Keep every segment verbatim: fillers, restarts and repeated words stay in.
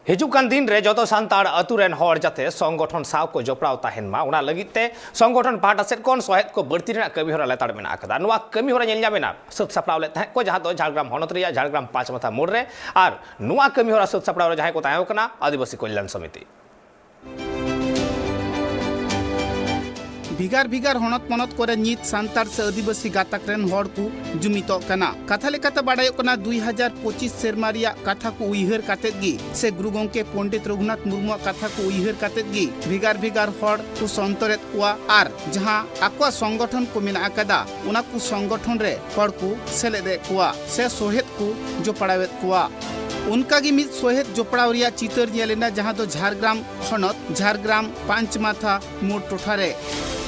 ᱦᱤᱡᱩᱜ ᱠᱟᱱ ᱫᱤᱱ ᱨᱮ ᱡᱚᱛᱚ ᱥᱟᱱᱛᱟᱲ ᱟᱹᱛᱩ ᱨᱮᱱ ᱦᱚᱲ ᱡᱟᱛᱮ ᱥᱚᱝᱜᱚᱴᱷᱚᱱ ᱥᱟᱶ ᱠᱚ ᱡᱚᱯᱲᱟᱣ ᱛᱟᱦᱮᱱ ᱢᱟ, ᱚᱱᱟ ᱞᱟᱹᱜᱤᱫ ᱛᱮ ᱥᱚᱝᱜᱚᱴᱷᱚᱱ ᱯᱟᱦᱴᱟ ᱥᱮᱫ ᱠᱷᱚᱱ ᱥᱚᱦᱮᱫ ᱠᱚ ᱵᱟᱹᱲᱛᱤ ᱨᱮᱱᱟᱜ ᱠᱟᱹᱢᱤ ᱦᱚᱨᱟ ᱞᱮᱛᱟᱲ ᱢᱮᱱᱟᱜ ᱟᱠᱟᱫᱟ᱾ ᱱᱚᱣᱟ ᱠᱟᱹᱢᱤ ᱦᱚᱨᱟ ᱧᱮᱞ ᱧᱟᱢ ᱮᱱᱟ ᱥᱟᱹᱛ ᱥᱟᱯᱲᱟᱣ ᱞᱮᱫ ᱛᱟᱦᱮᱸᱫ ᱠᱚ, ᱡᱟᱦᱟᱸ ᱫᱚ ᱡᱷᱟᱲᱜᱨᱟᱢ ᱦᱚᱱᱚᱛ ᱨᱮᱭᱟᱜ ᱡᱷᱟᱲᱜᱨᱟᱢ ᱯᱟᱸᱪ ᱢᱟᱛᱷᱟ ᱢᱳᱲ ᱨᱮ᱾ ᱟᱨ ᱱᱚᱣᱟ ᱠᱟᱹᱢᱤ ᱦᱚᱨᱟ ᱥᱟᱹᱛ ᱥᱟᱯᱲᱟᱣ ᱨᱮ ᱡᱟᱦᱟᱸᱭ ᱠᱚ ᱛᱟᱦᱮᱸ ᱠᱟᱱᱟ, ᱟᱹᱫᱤᱵᱟᱹᱥᱤ ᱠᱚᱞᱭᱟᱱ ᱥᱚᱢᱤᱛᱤ᱾ ᱵᱷᱮᱜᱟᱨ ᱵᱷᱮᱜᱟᱨ ᱦᱚᱱᱚᱛ ᱯᱚᱱᱚᱛ ᱠᱚᱨᱮ ᱱᱤᱛ ᱥᱟᱱᱛᱟᱲ ᱥᱮ ᱟᱹᱫᱤᱵᱟᱹᱥᱤ ᱜᱟᱛᱟᱠ ᱨᱮᱱ ᱦᱚᱲ ᱠᱚ ᱡᱩᱢᱤᱫᱚᱜ ᱠᱟᱱᱟ᱾ ᱠᱟᱛᱷᱟ ᱞᱮᱠᱟᱛᱮ ᱵᱟᱰᱟᱭᱚᱜ ᱠᱟᱱᱟ, ᱫᱩᱭ ᱦᱟᱡᱟᱨ ᱯᱚᱸᱪᱤᱥ ᱥᱮᱨᱢᱟ ᱨᱮᱭᱟᱜ ᱠᱟᱛᱷᱟ ᱠᱚ ᱩᱭᱦᱟᱹᱨ ᱠᱟᱛᱮᱫ ᱜᱮ ᱥᱮ ᱜᱩᱨᱩ ᱜᱚᱢᱠᱮ ᱯᱚᱱᱰᱤᱛ ᱨᱚᱜᱷᱩᱱᱟᱛᱷ ᱢᱩᱨᱢᱩᱣᱟᱜ ᱠᱟᱛᱷᱟ ᱠᱚ ᱩᱭᱦᱟᱹᱨ ᱠᱟᱛᱮᱫ ᱜᱮ ᱵᱷᱮᱜᱟᱨ ᱵᱷᱮᱜᱟᱨ ᱦᱚᱲ ᱠᱚ ᱥᱚᱱᱛᱚᱨᱮᱫ ᱠᱚᱣᱟ ᱟᱨ ᱡᱟᱦᱟᱸ ᱟᱠᱚᱣᱟᱜ ᱥᱚᱝᱜᱚᱴᱷᱚᱱ ᱠᱚ ᱢᱮᱱᱟᱜ ᱟᱠᱟᱫᱟ, ᱚᱱᱟ ᱠᱚ ᱥᱚᱝᱜᱚᱴᱷᱚᱱ ᱨᱮ ᱦᱚᱲ ᱠᱚ ᱥᱮᱞᱮᱫ ᱮᱫ ᱠᱚᱣᱟ ᱥᱮ ᱥᱚᱦᱮᱫ ᱠᱚ ᱡᱚᱯᱲᱟᱣᱮᱫ ᱠᱚᱣᱟ᱾ ᱚᱱᱠᱟ ᱜᱮ ᱢᱤᱫ ᱥᱚᱦᱮᱫ ᱡᱚᱯᱲᱟᱣ ᱨᱮᱭᱟᱜ ᱪᱤᱛᱟᱹᱨ ᱧᱮᱞ ᱮᱱᱟ, ᱡᱟᱦᱟᱸ ᱫᱚ ᱡᱷᱟᱲᱜᱨᱟᱢ ᱦᱚᱱᱚᱛ, ᱡᱷᱟᱲᱜᱨᱟᱢ ᱯᱟᱸᱪ ᱢᱟᱛᱷᱟ ᱢᱳᱲ ᱴᱚᱴᱷᱟ ᱨᱮ᱾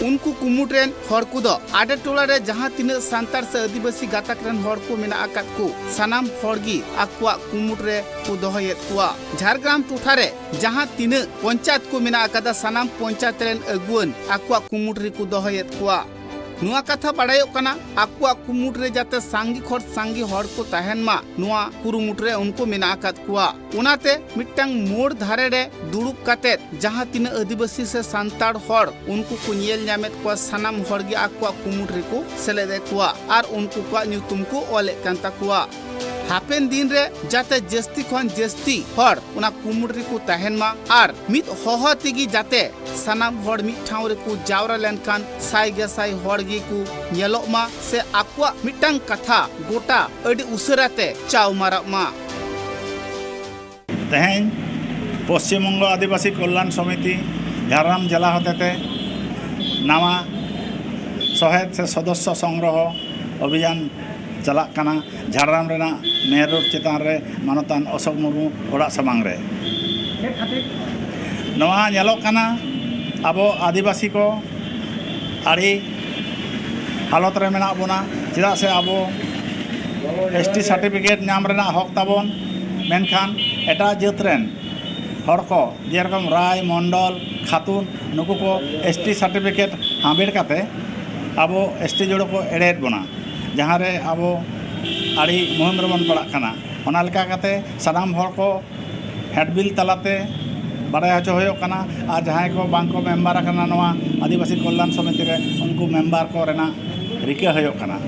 ᱩᱱᱠᱩ ᱠᱩᱢᱩᱴ ᱨᱮᱱ ᱦᱚᱲ ᱠᱚᱫᱚ ᱟᱰᱮ ᱴᱚᱞᱟ ᱨᱮ ᱡᱟᱦᱟᱸ ᱛᱤᱱᱟᱹᱜ ᱥᱟᱱᱛᱟᱲ ᱥᱮ ᱟᱹᱫᱤᱵᱟᱹᱥᱤ ᱜᱟᱛᱟᱠ ᱨᱮᱱ ᱦᱚᱲ ᱠᱚ ᱢᱮᱱᱟᱜ ᱟᱠᱟᱫ ᱠᱚ, ᱥᱟᱱᱟᱢ ᱦᱚᱲ ᱜᱮ ᱟᱠᱚᱣᱟᱜ ᱠᱩᱢᱩᱴ ᱨᱮ ᱠᱚ ᱫᱚᱦᱚᱭᱮᱫ ᱠᱚᱣᱟ᱾ ᱡᱷᱟᱲᱜᱨᱟᱢ ᱴᱚᱴᱷᱟ ᱨᱮ ᱡᱟᱦᱟᱸ ᱛᱤᱱᱟᱹᱜ ᱯᱚᱧᱪᱟᱭᱮᱛ ᱠᱚ ᱢᱮᱱᱟᱜ ᱟᱠᱟᱫᱟ, ᱥᱟᱱᱟᱢ ᱯᱚᱧᱪᱟᱭᱮᱛ ᱨᱮᱱ ᱟᱹᱜᱩᱣᱟᱹᱱ ᱟᱠᱚᱣᱟᱜ ᱠᱩᱢᱩᱴ ᱨᱮᱠᱚ ᱫᱚᱦᱚᱭᱮᱫ ᱠᱚᱣᱟ᱾ ᱱᱚᱣᱟ ᱠᱟᱛᱷᱟ ᱵᱟᱰᱟᱭᱚᱜ ᱠᱟᱱᱟ, ᱟᱠᱚᱣᱟᱜ ᱠᱩᱢᱩᱴ ᱨᱮ ᱡᱟᱛᱮ ᱥᱟᱸᱜᱮ ᱠᱷᱚᱱ ᱥᱟᱸᱜᱮ ᱦᱚᱲ ᱠᱚ ᱛᱟᱦᱮᱱ ᱢᱟ, ᱱᱚᱣᱟ ᱠᱩᱨᱩᱢᱩᱴᱩ ᱨᱮ ᱩᱱᱠᱩ ᱢᱮᱱᱟᱜ ᱟᱠᱟᱫ ᱠᱚᱣᱟ᱾ ᱚᱱᱟᱛᱮ ᱢᱤᱫᱴᱟᱝ ᱢᱳᱲ ᱫᱷᱟᱨᱮ ᱨᱮ ᱫᱩᱲᱩᱵ ᱠᱟᱛᱮᱫ ᱡᱟᱦᱟᱸ ᱛᱤᱱᱟᱹᱜ ᱟᱹᱫᱤᱵᱟᱹᱥᱤ ᱥᱮ ᱥᱟᱱᱛᱟᱲ ᱦᱚᱲ ᱩᱱᱠᱩ ᱠᱚ ᱧᱮᱞ ᱧᱟᱢᱮᱫ ᱠᱚᱣᱟ, ᱥᱟᱱᱟᱢ ᱦᱚᱲ ᱜᱮ ᱟᱠᱚᱣᱟᱜ ᱠᱩᱢᱩᱴ ᱨᱮᱠᱚ ᱥᱮᱞᱮᱫ ᱮᱫ ᱠᱚᱣᱟ ᱟᱨ ᱩᱱᱠᱩ ᱠᱚᱣᱟᱜ ᱧᱩᱛᱩᱢ ᱠᱚ ᱚᱞᱮᱫ ᱠᱟᱱ ᱛᱟᱠᱚᱣᱟ᱾ ᱦᱟᱯᱮᱱ ᱫᱤᱱ ᱨᱮ ᱡᱟᱛᱮ ᱡᱟᱹᱥᱛᱤ ᱠᱷᱚᱱ ᱡᱟᱹᱥᱛᱤ ᱦᱚᱲ ᱚᱱᱟ ᱠᱩᱢᱩᱴ ᱨᱮᱠᱚ ᱛᱟᱦᱮᱱ ᱢᱟ ᱟᱨ ᱢᱤᱫ ᱦᱚᱦᱚ ᱛᱮᱜᱮ ᱡᱟᱛᱮ ᱥᱟᱱᱟᱢ ᱦᱚᱲ ᱢᱤᱫ ᱴᱷᱟᱶ ᱨᱮᱠᱚ ᱡᱟᱣᱨᱟ ᱞᱮᱱᱠᱷᱟᱱ ᱥᱟᱭ ᱜᱮᱥᱟᱭ ᱦᱚᱲ ᱜᱮᱠᱚ ᱧᱮᱞᱚᱜ ᱢᱟ ᱥᱮ ᱟᱠᱚᱣᱟᱜ ᱢᱤᱫᱴᱟᱝ ᱠᱟᱛᱷᱟ ᱜᱚᱴᱟ ᱟᱹᱰᱤ ᱩᱥᱟᱹᱨᱟ ᱛᱮ ᱪᱟᱣ ᱢᱟᱨᱟᱜ ᱢᱟ᱾ ᱛᱮᱦᱮᱧ ᱯᱚᱥᱪᱤᱢ ᱵᱚᱝᱜᱚ ᱟᱹᱫᱤᱵᱟᱹᱥᱤ ᱠᱚᱞᱭᱟᱱ ᱥᱚᱢᱤᱛᱤ ᱡᱷᱟᱲᱜᱨᱟᱢ ᱡᱮᱞᱟ ᱦᱚᱛᱮᱛᱮ ᱱᱟᱣᱟ ᱥᱚᱦᱮᱫ ᱥᱮ ᱥᱚᱫᱚᱥᱥᱚ ᱥᱚᱝᱜᱨᱚᱦᱚ ᱚᱵᱷᱤᱡᱟᱱ ᱪᱟᱞᱟᱜ ᱠᱟᱱᱟ᱾ ᱡᱷᱟᱲᱜᱨᱟᱢ ᱨᱮᱱᱟᱜ ᱢᱮᱦᱮᱨ ᱨᱳᱰ ᱪᱮᱛᱟᱱ ᱨᱮ ᱢᱟᱱᱚᱛᱟᱱ ᱚᱥᱳᱠ ᱢᱩᱨᱢᱩ ᱚᱲᱟᱜ ᱥᱟᱢᱟᱝ ᱨᱮ᱾ ᱱᱚᱣᱟ ᱧᱮᱞᱚᱜ ᱠᱟᱱᱟ, ᱟᱵᱚ ᱟᱹᱫᱤᱵᱟᱹᱥᱤ ᱠᱚ ᱟᱹᱰᱤ ᱦᱟᱞᱚᱛ ᱨᱮ ᱢᱮᱱᱟᱜ ᱵᱚᱱᱟ, ᱪᱮᱫᱟᱜ ᱥᱮ ᱟᱵᱚ ᱮᱥ ᱴᱤ ᱥᱟᱨᱴᱤᱯᱷᱤᱠᱮᱴ ᱧᱟᱢ ᱨᱮᱱᱟᱜ ᱦᱚᱠ ᱛᱟᱵᱚᱱ, ᱢᱮᱱᱠᱷᱟᱱ ᱮᱴᱟᱜ ᱡᱟᱹᱛ ᱨᱮᱱ ᱦᱚᱲ ᱠᱚ, ᱡᱮᱨᱚᱠᱚᱢ ᱨᱟᱭ, ᱢᱚᱱᱰᱚᱞ, ᱠᱷᱟᱛᱩᱱ, ᱱᱩᱠᱩ ᱠᱚ ᱮᱥ ᱴᱤ ᱥᱟᱨᱴᱤᱯᱷᱤᱠᱮᱴ ᱦᱟᱢᱮᱴ ᱠᱟᱛᱮ ᱟᱵᱚ ᱮᱥ ᱴᱤ ᱡᱳᱲᱳ ᱠᱚ ᱮᱲᱮᱭᱮᱫ ᱵᱚᱱᱟ, ᱡᱟᱦᱟᱸ ᱨᱮ ᱟᱵᱚ ᱟᱹᱰᱤ ᱢᱩᱦᱤᱢ ᱨᱮᱵᱚᱱ ᱯᱟᱲᱟᱜ ᱠᱟᱱᱟ᱾ ᱚᱱᱟ ᱞᱮᱠᱟ ᱠᱟᱛᱮ ᱥᱟᱱᱟᱢ ᱦᱚᱲ ᱠᱚ ᱦᱮᱰᱵᱤᱞ ᱛᱟᱞᱟᱛᱮ ᱵᱟᱲᱟᱭ ᱦᱚᱪᱚ ᱦᱩᱭᱩᱜ ᱠᱟᱱᱟ᱾ ᱟᱨ ᱡᱟᱦᱟᱸᱭ ᱠᱚ ᱵᱟᱝ ᱠᱚ ᱢᱮᱢᱵᱟᱨ ᱟᱠᱟᱱᱟ ᱱᱚᱣᱟ ᱟᱹᱫᱤᱵᱟᱹᱥᱤ ᱠᱚᱞᱭᱟᱱ ᱥᱚᱢᱤᱛᱤ ᱨᱮ, ᱩᱱᱠᱩ ᱢᱮᱢᱵᱟᱨ ᱠᱚ ᱨᱮᱱᱟᱜ ᱨᱤᱠᱟᱹ ᱦᱩᱭᱩᱜ ᱠᱟᱱᱟ᱾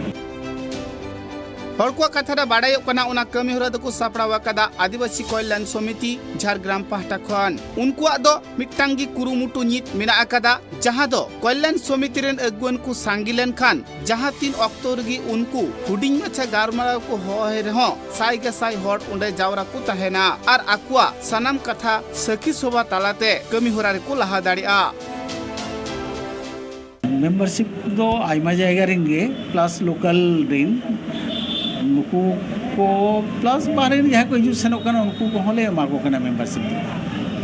ᱦᱚᱲ ᱠᱚᱣᱟᱜ ᱠᱟᱛᱷᱟ ᱨᱮ ᱵᱟᱲᱟᱭᱚᱜ ᱠᱟᱱᱟ, ᱚᱱᱟ ᱠᱟᱹᱢᱤ ᱦᱚᱨᱟ ᱫᱚᱠᱚ ᱥᱟᱯᱲᱟᱣ ᱟᱠᱟᱫᱟ ᱟᱹᱫᱤᱵᱟᱹᱥᱤ ᱠᱚᱞᱭᱟᱱ ᱥᱚᱢᱤᱛᱤ ᱡᱷᱟᱲᱜᱨᱟᱢ ᱯᱟᱦᱴᱟ ᱠᱷᱚᱱ᱾ ᱩᱱᱠᱩᱣᱟᱜ ᱫᱚ ᱢᱤᱫᱴᱟᱝ ᱜᱮ ᱠᱩᱨᱩᱢᱩᱴᱩ ᱧᱤᱛ ᱢᱮᱱᱟᱜ ᱟᱠᱟᱫᱟ, ᱡᱟᱦᱟᱸ ᱫᱚ ᱠᱚᱞᱭᱟᱱ ᱥᱚᱢᱤᱛᱤ ᱨᱮᱱ ᱟᱹᱜᱩᱣᱟᱹᱱ ᱠᱚ ᱥᱟᱸᱜᱮ ᱞᱮᱱᱠᱷᱟᱱ ᱡᱟᱦᱟᱸ ᱛᱤᱱ ᱚᱠᱛᱚ ᱨᱮᱜᱮ ᱩᱱᱠᱩ ᱦᱩᱰᱤᱧ ᱢᱟᱪᱷᱟ ᱜᱟᱞᱢᱟᱨᱟᱣ ᱠᱚ ᱦᱚᱦᱚᱭ ᱨᱮᱦᱚᱸ ᱥᱟᱭ ᱜᱮᱥᱟᱭ ᱦᱚᱲ ᱚᱸᱰᱮ ᱡᱟᱣᱨᱟ ᱠᱚ ᱛᱟᱦᱮᱱᱟ ᱟᱨ ᱟᱠᱚᱣᱟᱜ ᱥᱟᱱᱟᱢ ᱠᱟᱛᱷᱟ ᱥᱟᱹᱠᱷᱤ ᱥᱚᱵᱷᱟ ᱛᱟᱞᱟᱛᱮ ᱠᱟᱹᱢᱤ ᱦᱚᱨᱟ ᱨᱮᱠᱚ ᱞᱟᱦᱟ ᱫᱟᱲᱮᱭᱟᱜᱼᱟ᱾ ᱢᱮᱢᱵᱟᱨᱥᱤᱯ ᱫᱚ ᱟᱭᱢᱟ ᱡᱟᱭᱜᱟ ᱨᱮᱱ ᱜᱮ, ᱯᱞᱟᱥ ᱞᱳᱠᱟᱞ ᱨᱮᱱ ᱱᱩᱠᱩ ᱠᱚ, ᱯᱞᱟᱥ ᱵᱟᱦᱨᱮ ᱨᱮᱱ ᱡᱟᱦᱟᱸᱭ ᱠᱚ ᱦᱤᱡᱩᱜ ᱥᱮᱱᱚᱜ ᱠᱟᱱᱟ, ᱩᱱᱠᱩ ᱠᱚᱦᱚᱸ ᱞᱮ ᱮᱢᱟ ᱠᱚ ᱠᱟᱱᱟ ᱢᱮᱢᱵᱟᱨᱥᱤᱯ ᱫᱚ᱾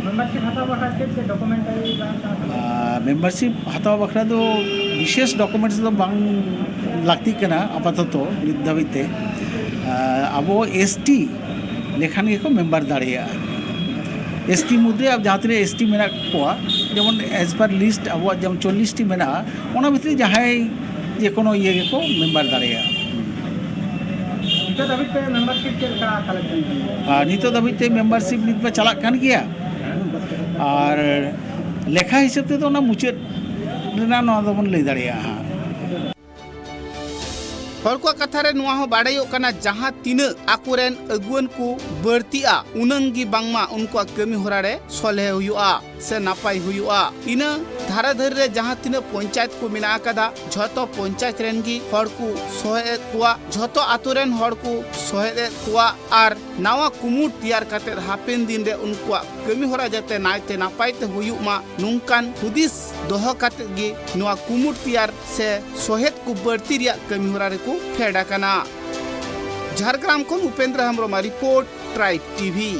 ᱢᱮᱢᱵᱟᱨᱥᱤᱯ ᱦᱟᱛᱟᱣ ᱵᱟᱠᱷᱨᱟ ᱪᱮᱫ ᱪᱮᱫ ᱰᱚᱠᱩᱢᱮᱱᱴᱟᱨᱤ ᱵᱟᱝ ᱠᱟᱱᱟ? ᱟᱨ ᱢᱮᱢᱵᱟᱨᱥᱤᱯ ᱦᱟᱛᱟᱣ ᱵᱟᱠᱷᱨᱟ ᱫᱚ ᱵᱤᱥᱮᱥ ᱰᱚᱠᱩᱢᱮᱱᱴᱥ ᱫᱚ ᱵᱟᱝ ᱞᱟᱹᱠᱛᱤᱜ ᱠᱟᱱᱟ ᱟᱯᱟᱛᱚᱛᱚ ᱱᱤᱛ ᱫᱷᱟᱹᱵᱤᱡ ᱛᱮ᱾ ᱟᱨ ᱟᱵᱚ ᱮᱥ ᱴᱤ ᱞᱮᱠᱷᱟᱱ ᱜᱮᱠᱚ ᱢᱮᱢᱵᱟᱨ ᱫᱟᱲᱮᱭᱟᱜᱼᱟ᱾ ᱮᱥ ᱴᱤ ᱢᱩᱫᱽᱨᱮ ᱟᱵᱚ ᱡᱟᱦᱟᱸ ᱛᱤᱱᱟᱹᱜ ᱮᱥ ᱴᱤ ᱢᱮᱱᱟᱜ ᱠᱚᱣᱟ, ᱡᱮᱢᱚᱱ as per list ᱟᱵᱚᱣᱟᱜ ᱡᱮᱢᱚᱱ ᱪᱚᱞᱞᱤᱥ ᱴᱤ ᱢᱮᱱᱟᱜᱼᱟ, ᱚᱱᱟ ᱵᱷᱤᱛᱨᱤ ᱡᱟᱦᱟᱸᱭ ᱡᱮᱠᱳᱱᱳ ᱤᱭᱟᱹ ᱜᱮᱠᱚ ᱢᱮᱢᱵᱟᱨ ᱫᱟᱲᱮᱭᱟᱜᱼᱟ᱾ ᱱᱤᱛᱚᱜ ᱫᱷᱟᱹᱵᱤᱡ ᱛᱮ ᱢᱮᱢᱵᱟᱨᱥᱤᱯ ᱪᱮᱫ ᱞᱮᱠᱟ ᱠᱟᱞᱮᱠᱥᱚᱱ ᱠᱟᱱᱟ? ᱟᱨ ᱱᱤᱛᱚᱜ ᱫᱷᱟᱹᱵᱤᱡ ᱛᱮ ᱢᱮᱢᱵᱟᱨᱥᱤᱯ ᱱᱤᱛ ᱢᱟ ᱪᱟᱞᱟᱜ ᱠᱟᱱ ᱜᱮᱭᱟ, ᱟᱨ ᱞᱮᱠᱷᱟ ᱦᱤᱥᱟᱹᱵ ᱛᱮᱫᱚ ᱚᱱᱟ ᱢᱩᱪᱟᱹᱫ ᱨᱮᱱᱟᱜ ᱱᱚᱣᱟ ᱫᱚᱵᱚᱱ ᱞᱟᱹᱭ ᱫᱟᱲᱮᱭᱟᱜᱼᱟ ᱦᱟᱸᱜ᱾ ᱦᱚᱲ ᱠᱚᱣᱟᱜ ᱠᱟᱛᱷᱟ ᱨᱮ ᱱᱚᱣᱟ ᱦᱚᱸ ᱵᱟᱲᱟᱭᱚᱜ ᱠᱟᱱᱟ, ᱡᱟᱦᱟᱸ ᱛᱤᱱᱟᱹᱜ ᱟᱠᱚᱨᱮᱱ ᱟᱹᱜᱩᱣᱟᱹᱱ ᱠᱚ ᱵᱟᱹᱲᱛᱤᱜᱼᱟ, ᱩᱱᱟᱹᱝ ᱜᱮ ᱵᱟᱝᱢᱟ ᱩᱱᱠᱩᱣᱟᱜ ᱠᱟᱹᱢᱤ ᱦᱚᱨᱟ ᱨᱮ ᱥᱚᱞᱦᱮ ᱦᱩᱭᱩᱜᱼᱟ ᱥᱮ ᱱᱟᱯᱟᱭ ᱦᱩᱭᱩᱜᱼᱟ᱾ ᱤᱱᱟᱹ ᱫᱷᱟᱨᱟ ᱫᱷᱟᱹᱨᱤ ᱨᱮ ᱡᱟᱦᱟᱸ ᱛᱤᱱᱟᱹᱜ ᱯᱚᱧᱪᱟᱭᱮᱛ ᱠᱚ ᱢᱮᱱᱟᱜ ᱟᱠᱟᱫᱟ, ᱡᱷᱚᱛᱚ ᱯᱚᱧᱪᱟᱭᱮᱛ ᱨᱮᱱ ᱜᱮ ᱦᱚᱲ ᱠᱚ ᱥᱚᱦᱮᱫ ᱠᱚᱣᱟ, ᱡᱷᱚᱛᱚ ᱟᱛᱳ ᱨᱮᱱ ᱦᱚᱲ ᱠᱚ ᱥᱚᱦᱮᱫ ᱠᱚᱣᱟ ᱟᱨ ᱱᱟᱣᱟ ᱠᱩᱢᱩᱴ ᱛᱮᱭᱟᱨ ᱠᱟᱛᱮ ᱦᱟᱯᱮᱱ ᱫᱤᱱ ᱨᱮ ᱩᱱᱠᱩᱣᱟᱜ ᱠᱟᱹᱢᱤ ᱦᱚᱨᱟ ᱡᱟᱛᱮ ᱱᱟᱭᱛᱮ ᱱᱟᱯᱟᱭ ᱛᱮ ᱦᱩᱭᱩᱜ ᱢᱟ, ᱱᱚᱝᱠᱟᱱ ᱦᱩᱫᱤᱥ ᱫᱚᱦᱚ ᱠᱟᱛᱮ ᱜᱮ ᱱᱚᱣᱟ ᱠᱩᱢᱩᱴ ᱛᱮᱭᱟᱨ ᱥᱮ ᱥᱚᱦᱮᱫ ᱠᱚ ᱵᱟᱹᱲᱛᱤ ᱨᱮᱭᱟᱜ ᱠᱟᱹᱢᱤ ᱦᱚᱨᱟ ᱨᱮᱠᱚ ᱯᱷᱮᱰ ᱟᱠᱟᱱᱟ᱾ ᱡᱷᱟᱲᱜᱨᱟᱢ ᱠᱷᱚᱱ ᱩᱯᱮᱱᱫᱨᱚ ᱦᱮᱢᱵᱨᱚᱢᱟᱜ ᱨᱤᱯᱳᱨᱴ, ᱴᱨᱟᱭᱤᱵᱽ ᱴᱤᱵᱷᱤ᱾